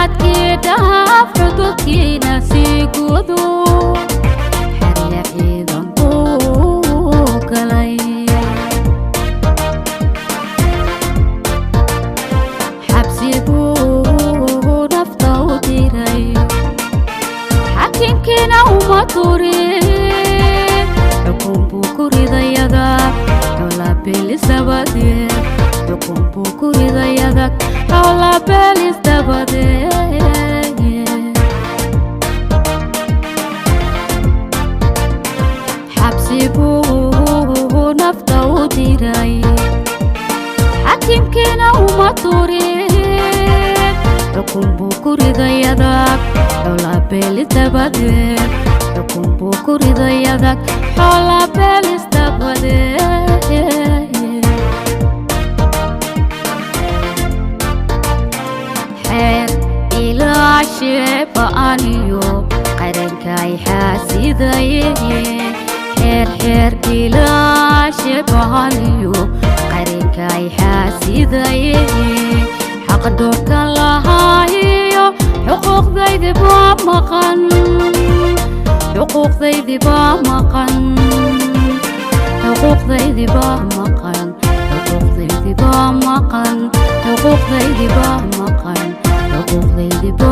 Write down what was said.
Xadkii dhaaf, xududkiina sii gudo, xerya ciidan buu galay. Xabsi buu nafta u diray, xakiimkiina uma turin. Xukun buu ku riday adag, xoolabeelis dabadeed. Xukun buu ku riday adag, xoolabeelis dabadeed. Xabsi buu nafta u diray, xakiimkiina uma turin. Xukun buu ku riday adag, xoolabeelis dabadeed. Xukun buu ku riday adag, xoolabeelis dabadeed. Xeer ilaashe ba'aniyo qarankay xaasidaye. Xeer, xeer ilaashe ba'aniyo qarankay xaasidaye. Xaqdhoorka lahaayiyo xuquuqdaydi baa maqan, xuquuqdaydi baa maqan, xuquuqdaydi baa maqan, xuquuqdaydi baa maqan, xuquuqdaydi baa maqan, xuquuqdaydi baa